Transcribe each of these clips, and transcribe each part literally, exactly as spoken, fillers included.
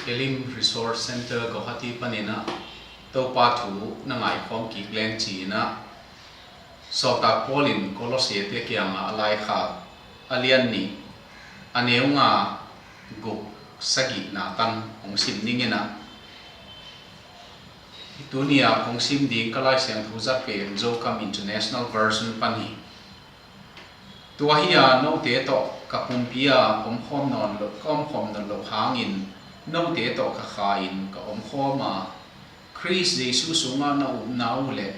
Elim Resource Center Guwahati panin ah Topa thu na ngaikhawm kik leng ci-in ah Sawltak Paul in Kolossete kiangah a laikhak a lian nih, a neu nga, guk, sagihna tan hong sim ning in ah, tuni-a hong sim ding ka Lai Siangtho zat pen Zokam International Version pan hi. Tua hi-a note tawh ka pumpi-a omkhawm nawn loh, ka omkhawm nawn loh hangin note tawh ka kha-in ka omkhawm a, Khrist Jesu sungah na upna uh le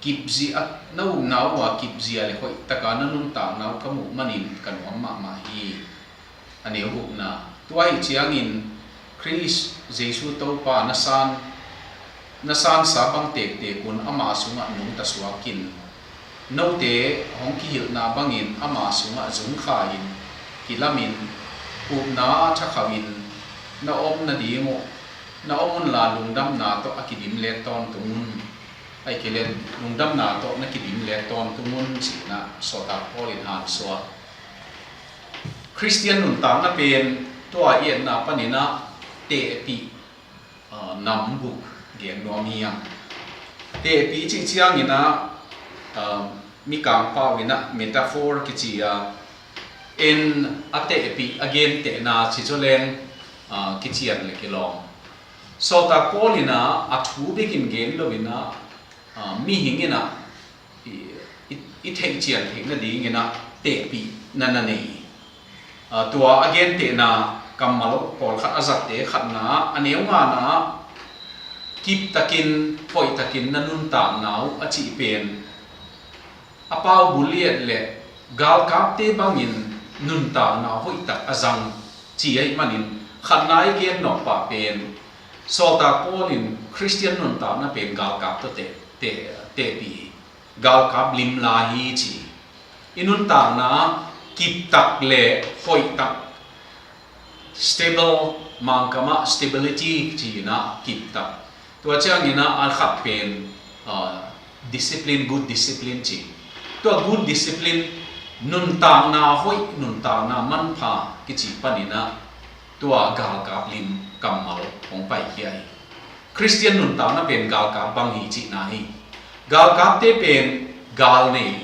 kipzia, na upna uh a kipzia le hoihtaka na nuntakna uh ka muh manin ka nuam mahmah hi. A neu gukna, tua ahih ciangin Khrist Jesu Topa na san, na sansa bang tektek un ama sungah nungta suakin, note hong kihilhna bangin ama sungah zungkha-in, kilamin, upna thakhauhin, na om nading uh, na om unla lungdamna tawh a kidim let tawntung un. Ahih kei leh lungdamna tawh na kidim let tawntung un ci-in ah Sawltak Paul in hansuah. Khristian nuntakna pen tua i etna panin ah tehpih, ah, nam guk gen nuam hi hang. Tehpih cih ciangin ah, ah, Mikang pau in ah metaphor kici a, en a tehpih, a gentehna ci zaw leng, ah, kician le kilawm. Sawltak Paul in ah a thu bekin gen lo in ah, ah, mihing in ah i, i, i theihcian theih nadingin ah tehpihna na nei hi. Ah, tua a gentehna kammal pawlkhat a zatte khatna, a neu ngana, kiptakin, hoihtakin na nuntakna uh a cih pen a pau bul i et leh galkapte bangin nuntakna hoihtak a zang ci ahih manin, khatna i gen nop pah pen Sawltak Paul in Khristian nuntakna pen galkap tawh te, te, tehpih hi. Galkap lim la hi ci. I nuntakna kiptak le hoihtak, stable, Mangkam ah stability ci-in ah kiptak. Tua ciangin ah a khat pen, ah, discipline, good discipline ci. Tua good discipline, nuntakna hoih, nuntakna manpha kici panin ah tua galkap lim kammal hong paikhia hi. Khristian nuntakna pen galkap bang hi cihna hi. Galkapte pen gal nei,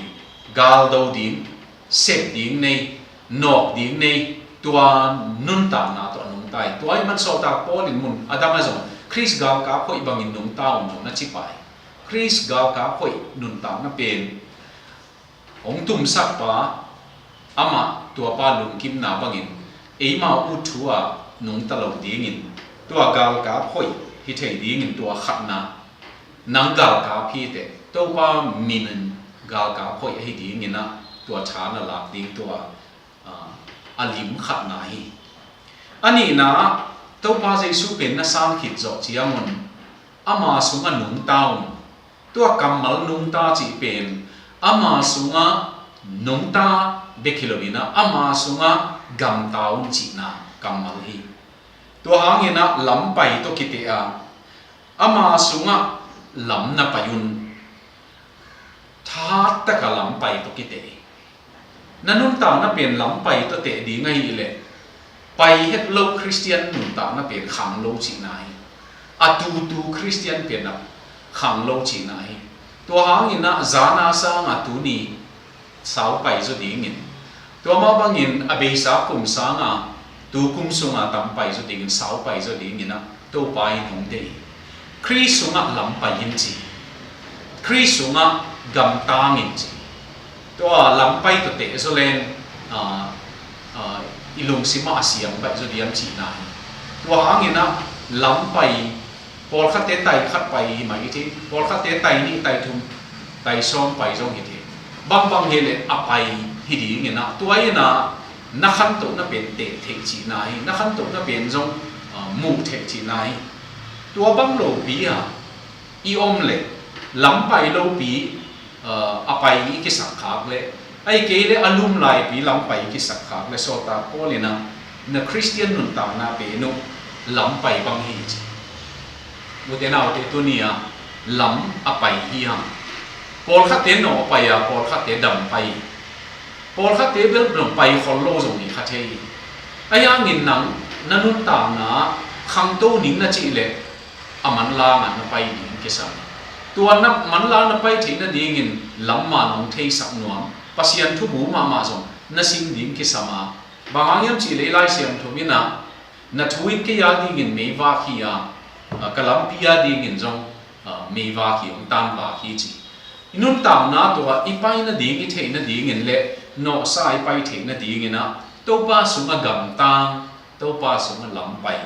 gal do ding, sep ding nei, nawk ding nei, tua nuntakna tawh a nungta hi. Tua ahih man Sawltak Paul in mun a dang ah zong Khrist galkap hoih bangin nungta un zong na ci pah hi. Khrist galkap hoih nuntakna pen hong tumsakpa, amah tuapa lungkimna bangin eimau ut thu-ah nungta lo dingin, tua galkap hoih hi thei dingin tua khatna, nang galkap hi teh, Topa min in galkap hoih ahi dingin ah tua tha na lak ding tua, ah, a lim khatna hi. A nihna, Topa Jesu pen na san khit zawh ciangun ama sungah nungta un. Tua kammal nungta cih pen ama sungah nungta bek hi loin ah ama sungah gamta un cihna kammal hi. Tua hangin ah lam pai tawh kiteh a, ama sungah lam na pai un. Thahat taka lam pai tawh kiteh hi. Na nuntakna pen lam pai tawh teh ding ahih leh, pai het lo Khristian nuntakna pen khang lo cihna hi. A tutu Khristian pen a khang lo cihna hi. Tua hangin ah zana sanga tuni sau pai zaw dingin, tua mah bangin a beisa kum sanga tu kum sunga tam pai zaw dingin, sau pai zaw dingin ah Topa in hong deih hi. Khrist sungah lam pai in ci. Khrist sungah gamtang in ci. Tua lam pai tawh teh zaw leng, ah, ah, i lungsim ah a siang baih zaw diam cihna hi. Tua hangin ah lam pai, pawlkhatte tai khat pai hi mai i thei, pawlkhatte tai nih, tai thum, tai sawm pai zong hi thei. Bangbang hi leh a pai hi dingin ah, tua in ah na khantohna pen teh theih cihna hi, na khantohna pen zong, ah, muh theih cihna hi. Tua bang lopi a i om leh, lam pai lopi, ah, a pai i kisak khak leh, ahih kei leh a lum laipi lam pai i kisak khak leh, Sawltak Paul in ah na Khristian nuntakna pen uh lam pai bang hi ci. Ute naute, tuni-a lam a pai hi hang. Pawlkhatte nawh pai a, pawlkhatte dam pai. Pawlkhatte bel dam pai khol lo zong hi kha thei hi. Ahi hangin nang na nuntakna Khangto ning na cih leh a manlang ah na pai ding kisam. Tua na manlang na pai theih nadingin lamman hong theisak nuam, Pasian thubu mahmah zong na sim ding kisam a, bang hang hiam cih leh Lai Siangtho in ah, na thu in kei a dingin meivak hi a, ka lampi a dingin zong meivak hi, hong tanvak hi ci. I nuntakna tawh i pai nading, i theih nadingin le nawhsa i pai theih nadingin ah Topa sungah gamtang, Topa sungah lam pai,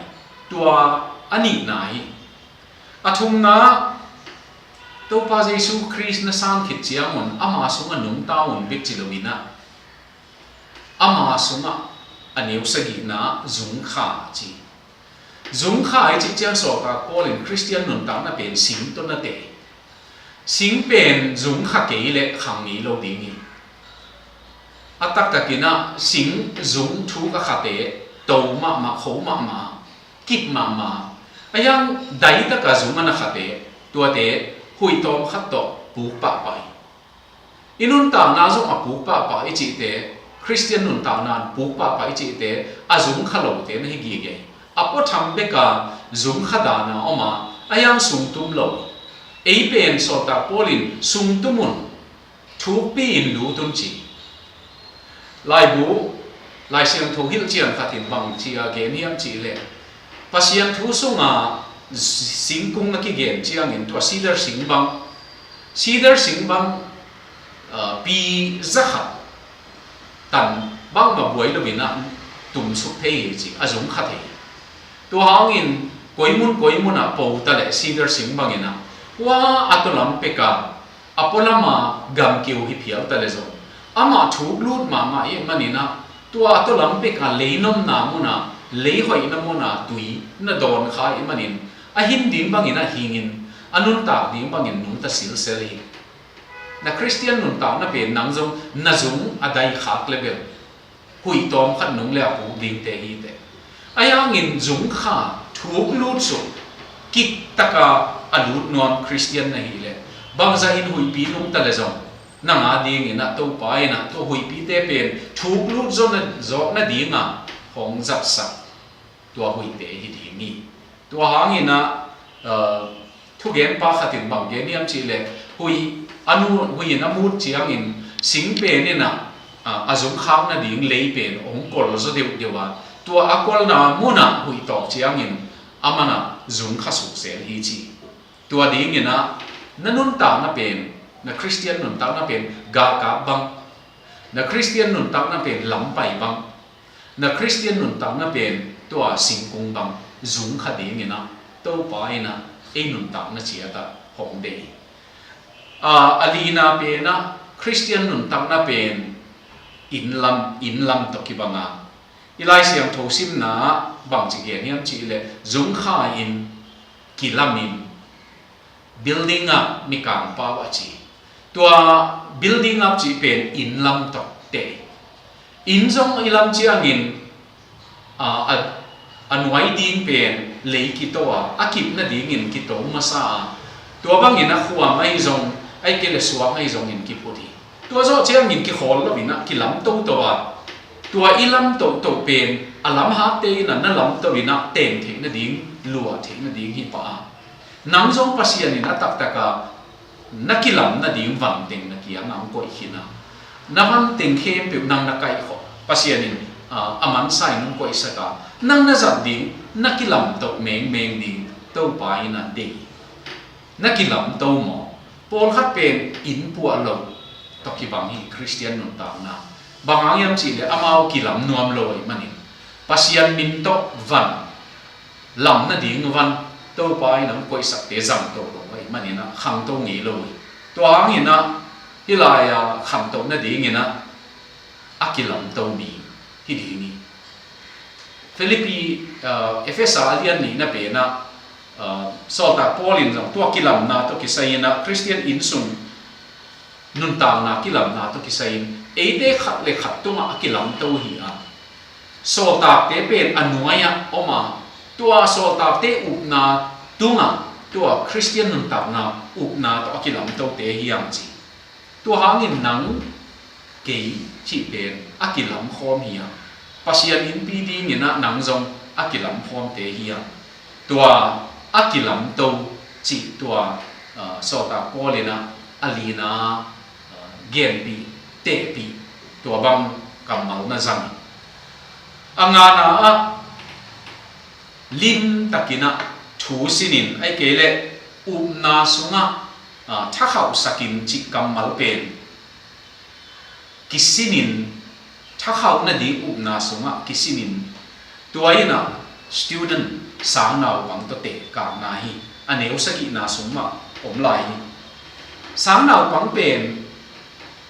tua a nihna hi. A thumna, Topa Jesu Khrist na san khit ciangun ama sungah nungta un bek ci loin ah, ama sungah, a neu sagihna, zungkha ci. Zungkha i cih ciang sawltak Paul in Khristian nuntakna pen sing tawh na tei. Sing pen zungkha kei leh khang ngei lo ding hi. A taktakin ah sing zung thuk a khate to mahmah, kho mahmah, kip mahmah. A hiang dai taka zung a na khate, tuate huih tawm khat tawh puk pahpah hi. I nuntakna zong a puk pahpah i cihte, Khristian nuntakna puk pahpah i cihte a zungkha lote na hi gige. A puatham beka zungkha dana om a, a hiang sungtum lo. Ei pen sawltak Paul in sungtum un, thukpi in lut un ci. Laibu, Lai Siangtho hilhcian khat in bang ci a gen hiam cih leh, Pasian thu sunga singkung na kigen ciangin tua cedar sing bang, cedar sing bang, pi zakhat tan bangmah buai loin ah tumsuk thei hi ci, a zungkha thei. Tua hangin koimun koimun ah po ta leh cedar sing bangin ah, hua a tawlam peka a pualama gamkeu hi phial ta leh zong, amah thuk lut mahmah ih manin ah, tua a tawlam peka leinomna muna, leihoihna muna tui na dawnkha ih manin, a hin ding bangin ah hingin, a nuntak ding bangin nungta silsel hi. Na Khristian nuntakna pen nang zong na zung a dai khak le bel, huih tawm khat nung le a puk dingte hi teh. A hiangin zungkha, thuk lut suk, kiktaka a lut nuam Khristian na hih leh, bangzah in huihpi nungta le zong, nang a dingin ah Topa in ah tua huihpite pen thuk lut zawh na, zawh nadinga hong zatsak tua huihte hi ding hi. Tua hangin ah, thugenpa khat in bang gen hiam cih leh, huih a nu, huih in a mut ciangin sing pen in ah, a zungkhak nading lei pen hong kol zaw deuhdeuh a, tua a kolna munah huih tawk ciangin a manah zungkha sukzel hi ci. Tua dingin ah na nuntakna pen, na Khristian nuntakna pen galkap bang, na Khristian nuntakna pen lampai bang, na Khristian nuntakna pen tua singkung bang zungkha dingin ah Topa in ah ei nuntakna ciatah hong deih hi. A lina pen ah Khristian nuntakna pen innlam, innlam tawh kibang a, i Lai Siangtho simna ah bangci gen hiam cih leh, zungkha in, kilam in, building up, mikang pau a ci. Tua building up cih pen innlam tawh teh. Inn zong i lam ciangin a, a, a nuai ding pen lei kito a, a kip nadingin kito masa a, tua bangin a khuam ahi zong, ahih kei leh suang ahi zongin kiphut hi. Tua zawh ciangin kikhawl loin ah kilam toto a, tua i lam toto pen a lam hakte in ah na lam to in ah teng theih nading, luah theih nading hi pah a. Nang zong Pasian in a taktaka na kilam nading vanteng na kiangah hong koih khin a, na vanteng khempeuh nang na kaihkhawh, Pasian in a mansa in hong koihsak a, nang na zat ding na kilamto mengmeng ding Topa in a deih. Na kilamto maw? Pawlkhat pen inn puah lo tawh kibang hi Khristian nuntakna. Bang hang hiam cih leh amau kilam nuam lo ahih manin, Pasian min tawh van, lam nading van, Topa in hong koihsakte zangto lo ahih manin ah khangto ngei lo hi. Tua hangin ah hih lai-a khangto nadingin ah a kilamto mi hi ding hi. Filipi, Efesa a lian nihna pen ah sawltak Paul in zong tua kilamna tawh kisai in ah Khristian innsun nuntakna kilamna tawh kisai in eite khat le khat tungah a kilamto hi a, sawltakte pen a nuai-ah om a, tua sawltakte upna tungah tua Khristian nuntakna upna tawh a kilamtote hi ang ci. Tua hangin nang kei cih pen a kilamkhawm hi a, Pasian innpi dingin ah nang zong a kilamkhawmte hi a. Tua a kilamto cih tua, ah, sawltak Paul in ah a lina, ah, genpih, tehpih, tua bang kammal na zang. A ngana ah limtakin ah thu sinin, ahih kei leh upna sungah, ah, thakhauhsakin cih kammal pen kisinin, thakhauh nading upna sungah kisinin, tua in ah student, sangnaupang tawh tehkakna hi. A neu sagihna sung mah om lai hi. Sangnaupang pen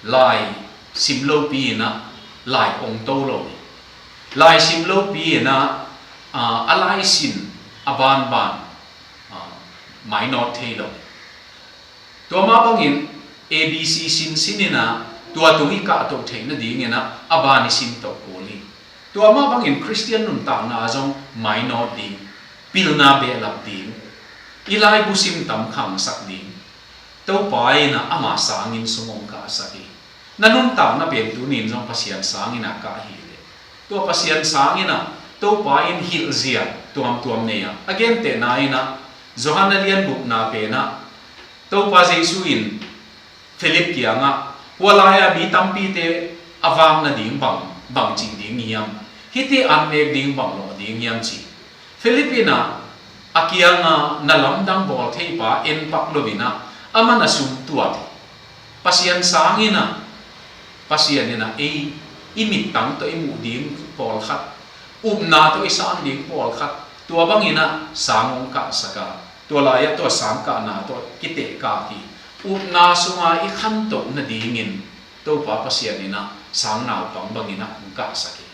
lai sim lopi in ah lai ong to lo hi. Lai sim lopi in ah, ah, a laisin a banban, ah, mainawt thei lo hi. Tua mah bangin A B C sinsin in ah tua tung i kahtoh theih nadingin ah a ban i sin toh kul hi. Tua mah bangin Khristian nuntakna ah zong mainawt ding, pilna behlap ding, i laibu sim tam khangsak ding, Topa in ah ama sanginn sung ong kahsak hi. Na nuntakna pen tuni in zong Pasian sanginn ah kah hi leh, tua Pasian sanginn ah Topa in hilhzia tuamtuam nei a, a gentehna in ah Johan a lian gukna pen ah Topa Jesu in Philip kiangah, hua lai-ah mi tampite a vak nading bang, bang cih ding hiam? Hih te an nek ding bang lawh ding hiam, ci. Philip in ah a kiangah na lamdang bawl theipa en pak lo in ah, amah na sum tuat hi. Pasian sanginn ah, Pasian in ah ei, i mittang tawh i muh ding pawlkhat, upna tawh i san ding pawlkhat, tua bangin ah sang ong kahsak a, tua lai-ah tua sang kahna tawh kitehkak hi. Upna sunga i khantoh nadingin Topa Pasian in ah sangnaupang bangin ah ong kahsak hi.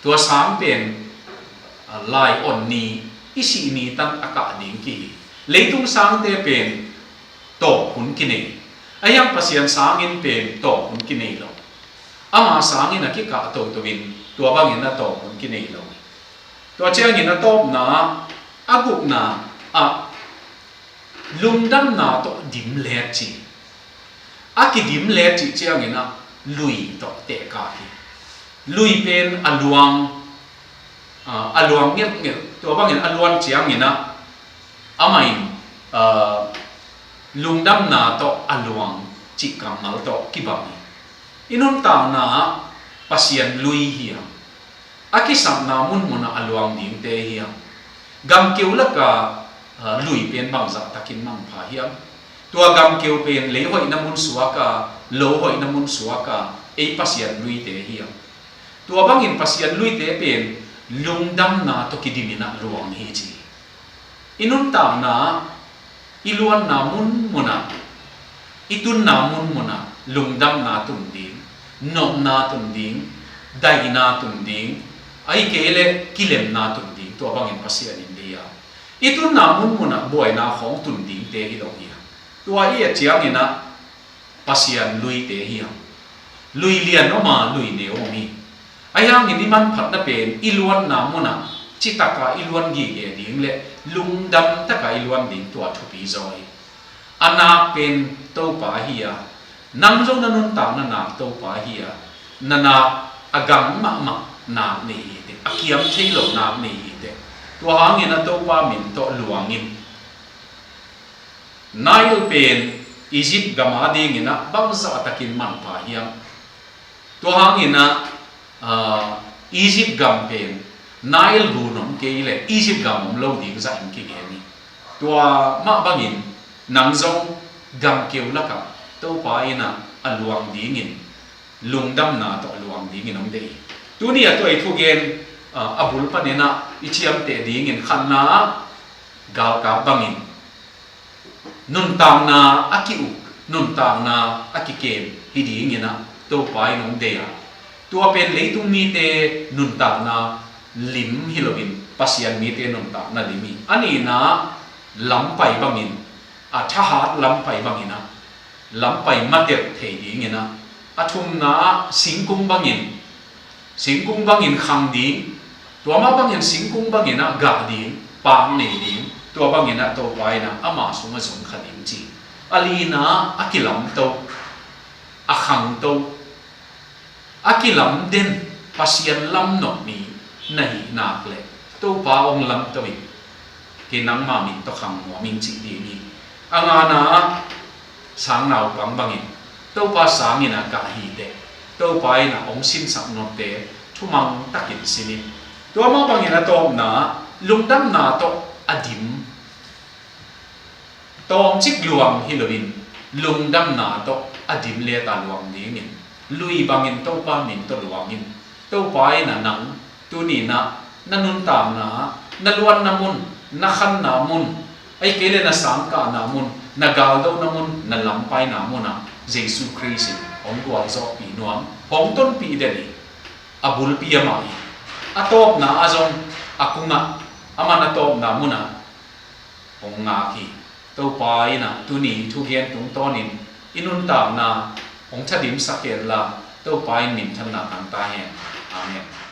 Tua sang pen, ah, lai-on ni, i sih ni tan a kah ding kihi. Leitung sangte pen tawp hun kinei. Ahi hang Pasian sanginn pen tawp hun kinei lo. Ama sanginn a kikah toto in tua bangin a tawp hun kinei lo. Tua ciangin a tawpna, a gukna ah lungdamna tawh dim let ci. A kidim let cih ciangin ah lui tawh tehkak hi. Lui pen a luang, ah, a luang ngelhngelh, tua bangin a luan ciangin ah amah in, ah, lungdamna tawh a luang cih kammal tawh kibang hi. I nuntakna ah Pasian lui hiam? A kisakna munmunah a luang dingte hiam? Gamkeu laka, ah, lui pen bangzah takin manpha hiam? Tua gamkeu pen lei hoihna mun suaka, lo hoihna mun suaka, ei Pasian luite hiam? Tua bangin Pasian luite pen lungdamna tawh kidimin ah luang hi ci. I nuntakna, i luanna munmunah, i tunna munmunah lungdamna tun ding, nopna tun ding, daihna tun ding, ahih kei leh kilemna tun ding, tua bangin Pasian in deih a. I tunna munmunah buaina khawng tun dingte hi lo hi a. Tua i et ciangin ah Pasian luite hiam? Lui lian om a, lui neu om hi. Ahi hangin i manphatna pen i luanna munah citaka i luan gige ding le lungdam taka i luan ding tua thupi zaw hi. A nak pen Topa hi a, nang zong na nuntakna nak Topa hi a, na nak a gang mahmah nak nei hi teh, a kiam thei lo nak nei hi teh. Tua hangin a Topa min tawh luang in. Nile pen Egypt gam adingin ah bangzah takin manpha hiam? Tua hangin ah, ah, Egypt gam pen Nile gun om kei leh Egypt gam om lo ding zah in kigen hi. Tua mah bangin nang zong gamkeu lakah Topa in ah a luang dingin, lungdamna tawh a luang dingin hong deih hi. Tuni a tua i thugen, ah, a bul panin ah i ciamteh dingin khatna ah galkap bangin nuntakna a ki-uk, nuntakna a kikem hi dingin ah Topa in hong deih a. Tua pen leitung mite nuntakna lim hi loin Pasian mite nuntakna lim hi. A nihna ah lampai bangin, a thahat lampai bangin ah lampai mateuh thei dingin ah, a thumna ah singkung bangin, singkung bangin khang ding, tua mah bangin singkung bangin ah gah ding, paak nei ding, tua bangin ah Topa in ah ama sungah zong kha ding ci. A lina ah a kilamto, a khangto, a kilamden, Pasian lamnop mi na hih nak leh Topa hong lamto in, kei nangmah min tawh khang nuam ing cih ding hi. A ngana ah sang naupang bangin Topa sangin a kah hi teh, Topa in a hong sinsak nuamte thumang takin sin in. Tua mah bangin a tawpna ah lungdamna tawh a dim, tawmcik luang hi loin, lungdamna tawh a dim leta luang dingin, lui bangin Topa min tawh luangin, Topa in a nang tuni in a na nuntakna, na luanna mun, na khanna mun, ahih kei leh na sangkahna mun, na galdona mun, na lampaina mun ah Jesu Khrist in hong gualzawhpih nuam, hong tonpih den hi. A bulpi amah hi. A tawpna ah zong a kung ah, aman a tawpna mun ah hong ngak hi. Topa in a tuni thugen tungtawnin i nuntakna hong thadimsak hen la, Topa in minthanna tang ta hen. Amen.